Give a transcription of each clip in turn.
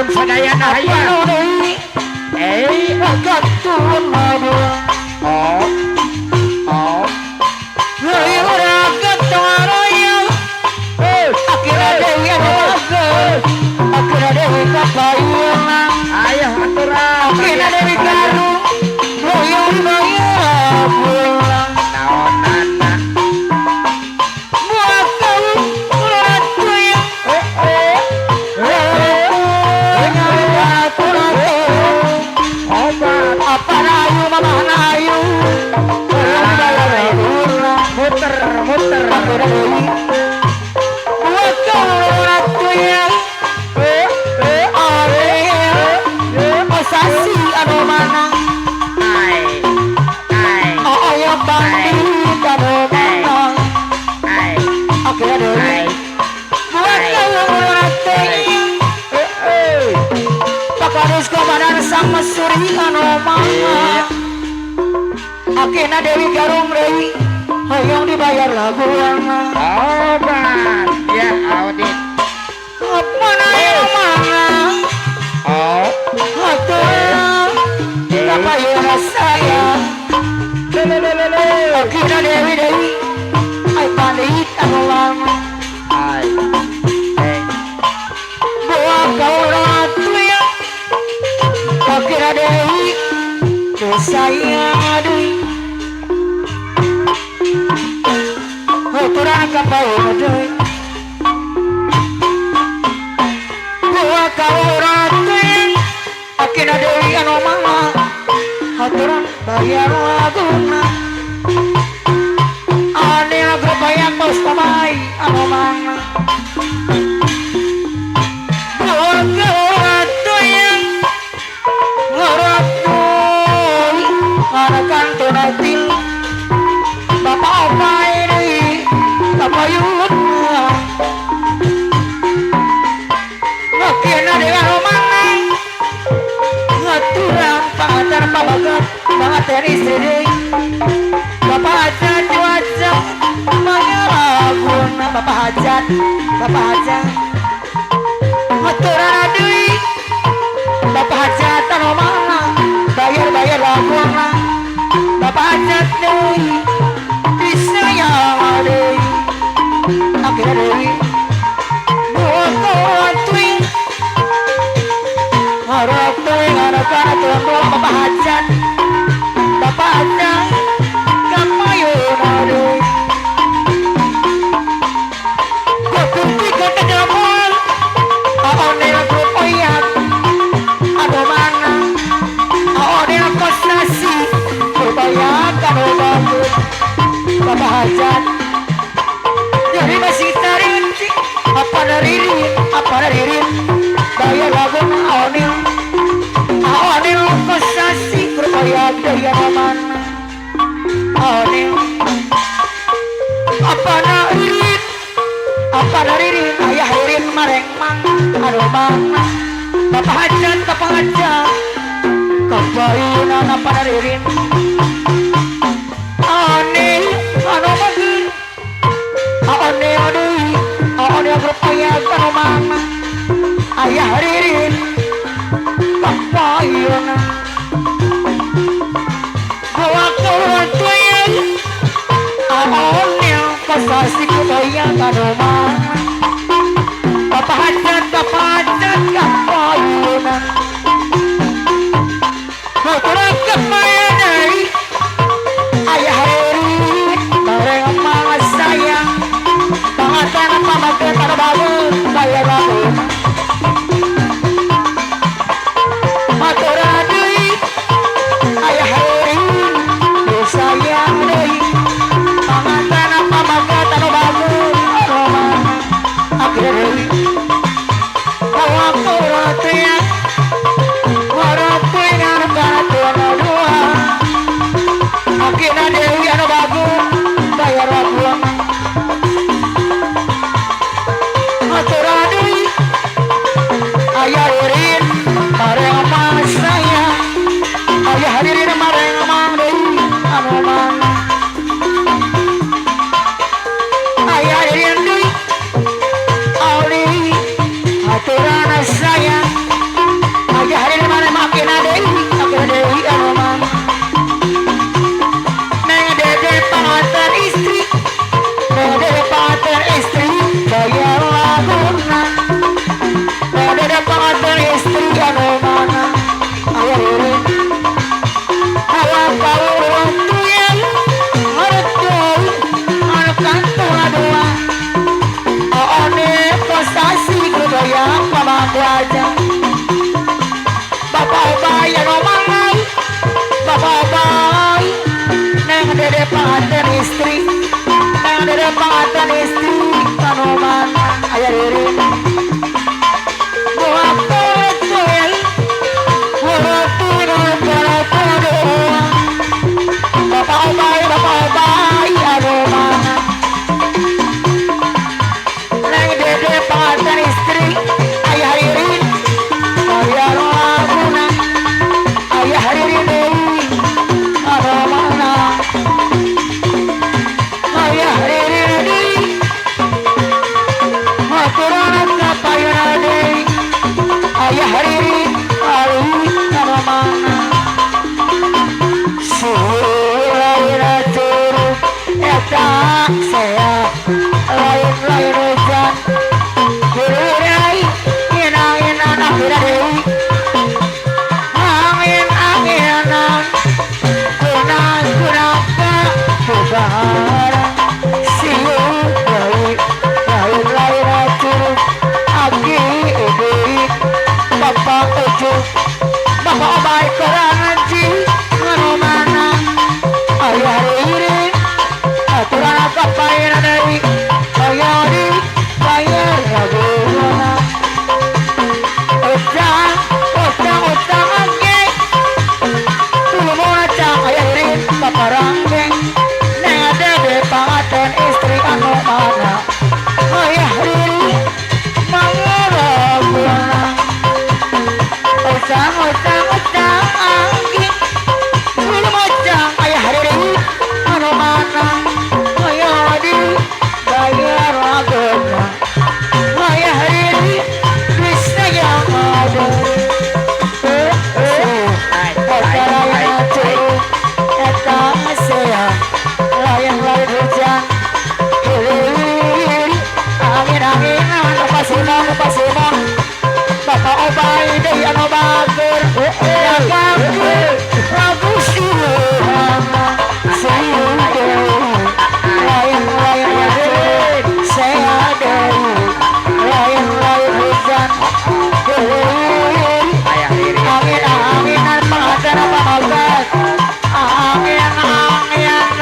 Nuhun sadayana aya. Eh, oh. Oh. Ayo aturan. Naonana. Obat. Muter, muter. Ai. Ai. Ai. Ai. Akhirna Dewi Garung Dewi hayang dibayar lagu Obat. Ya, audit. Mana yang mana Oh. Atuh kapayuna saya Lelelelele. Akhirna Dewi Dewi ay pandit anu lama Ai. Eh. Buah kau ratu ya Akhirna Dewi saya deui Aturan kapayuna deui Buah kau ratu Akhirna Dewi anu mama Aturan bayar laguna Ane lagu bayang bos pamai anu mana Buah kau ratu yang Ngerapui Ngarakan tunatil Bapak opai deui Kapayuna Akhirna Dewi anu mana Ngaturan pangantar pamagat panganten istri deui Bapak hajat wajah manyalaguna Bapak hajat Bapak hajat Ngaturan deui Bapak hajat anu mana bayar-bayar laguna Bapak hajat deui disayang deui Akhirna deui buah tuing Harap tuing harapan aturan Bapak hajat Bapak hajat kapayuna deui Kopi kota jamul Aone grup oyak Anu mana Aone kosnasi Berbayak anu bagus Bapak hajat Jadi masih tarik Apa naririn Apa naririn Bayar lagu aonil Aonil kosasi Berbayak dari anu mana Aonil Apa naririn Apa naririn Ayah irin mareng mang Anu mana Bapak hajat Bapak hajat Kapayuna apa naririn Ane anu mageun Aone deui Aone grup anu mana Ayah ririn Kapayuna Gua keluar tuyang Aone kosasi kubayang anu mana Bapak hajat Bapak hajat kapayuna Motoran kapayuna Ayah ririn bareng emak sayang Pangatan pamaget anu bagus bayar laguna Maturan deui Ayah ririn sayang deui Pangatan pamaget anu bagus anu mana Saya lain-lain hujan Hirurai Ina-ina akhirnya deui Angin-anginan Kunang-kunang Bubarang Siung deui Lain-lain curug Aki deui Bapak ujung Bapak obai korangan ji Ngaromana Ayah ririn Aturan kapaina deui Bayar di bayar laguna Utang, utang, utang angge Tulumuna cang ayah ririn paparanggeng Neng dede pangaten istri anu mana Ayah ririn mangaraguna Utang, utang, utang angge Tulumuna cang ayah ririn anu mana Ayah di bayar laguna Ayah ririn bisa yang ada Bapak obai deui anu bager dagangkeun lagu sieuhana sieu deui lain-lain curug sea deui lain-lain hujan Ayah Riri. Angin-anginan pangaten pamagat Angin-anginan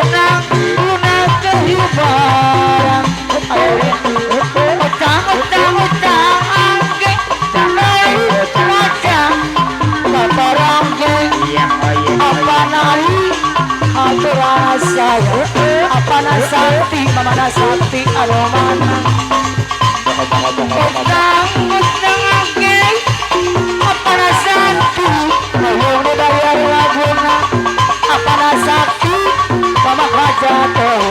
benang guna kehibaran Utang utang utang angge Macam paparangge Iya, oh iya. Apa nari aturan saya Apa nasakti mama nasakti anu mana Utang utang angge apa nasakti Mayung dibayar laguna Apa nasakti mama jatuh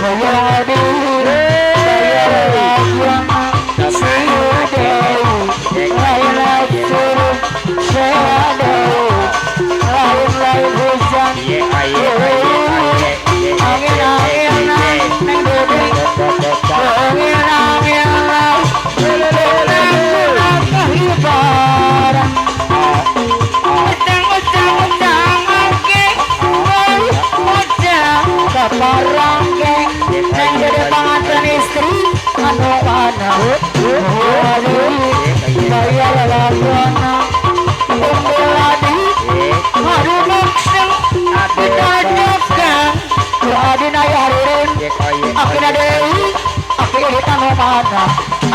Mayung dibayar laguna Siu deui lain-lain curug sea deui lain-lain hujan Iya, oh iya, oh iya, oh iya. Angin-anginan neng dede Angin-anginan benang kehibaran Utang utang utang angke Utang kaparangke Neng dede panganten istri anu mana Bayar laguna Umbuladi Aduh makseng Ditajukan Ku adina yaririn Akina deui Aki anu mana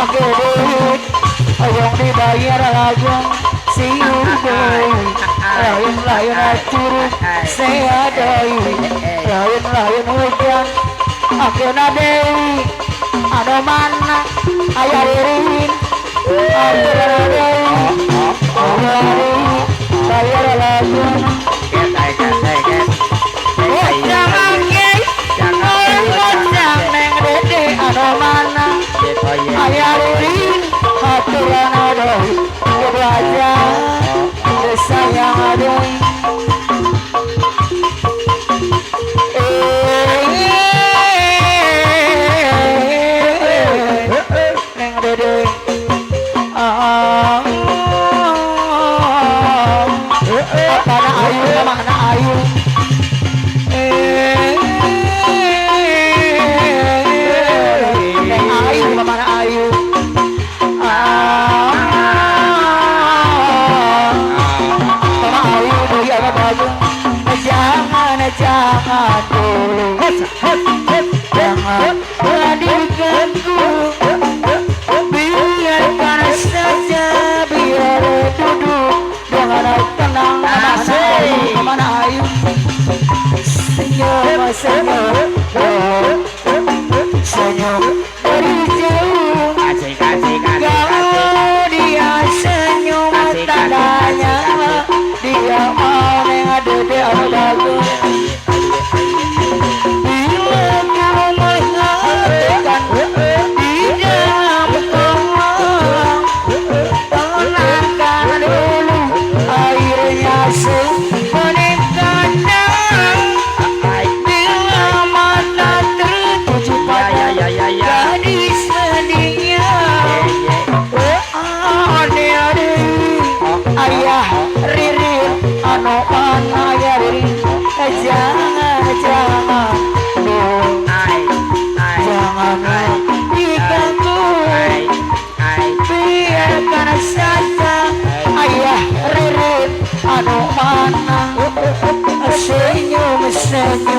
Aki deui Oyong dibayar lajeng Siu deui Lain-lain curug Sea deui Lain-lain hujan Akina deui Anu mana Ayah ririn Akina deui Deui Bayar lajeng Utang angge Utang neng dede anu mana Ayah ririn aturan aduh belajar sayang aduh neng dede apa na ayu mana ayu neng ayu mana ayu Jangan, jangan dulu Jangan diganggu Biarkan saja biar duduk dengan tenang. Mana ayu senyum, senyum, senyum dari jauh. Kalau dia senyum tandanya dia mau mengadu bagus. Bila kau melihat Neng.